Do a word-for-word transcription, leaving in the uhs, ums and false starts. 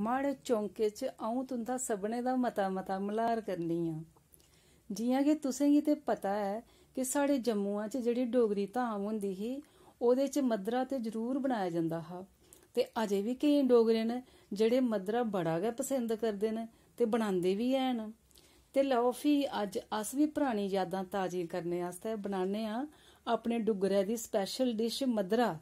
माड़े चौंके च अ'ऊं तुं'दा सभनें दा मता-मता मल्हार करनी आं। जि'यां के तुसें गी ते पता ऐ के साढ़े जम्मुआ च जेह्ड़ी डोगरी धाम होंदी ही, ओह्दे च मद्धरा ते जरूर बनाया जंदा हा। ते अजें बी केईं डोगरे न जेह्ड़े मद्धरा बड़ा गै पसंद करदे न ते बनांदे बी हैन। ते लैओ फ्ही, अज्ज अस बी परानी यादां ताजी करने आस्तै बनाने आं अपने डुग्गरै दी special dish मद्धरा।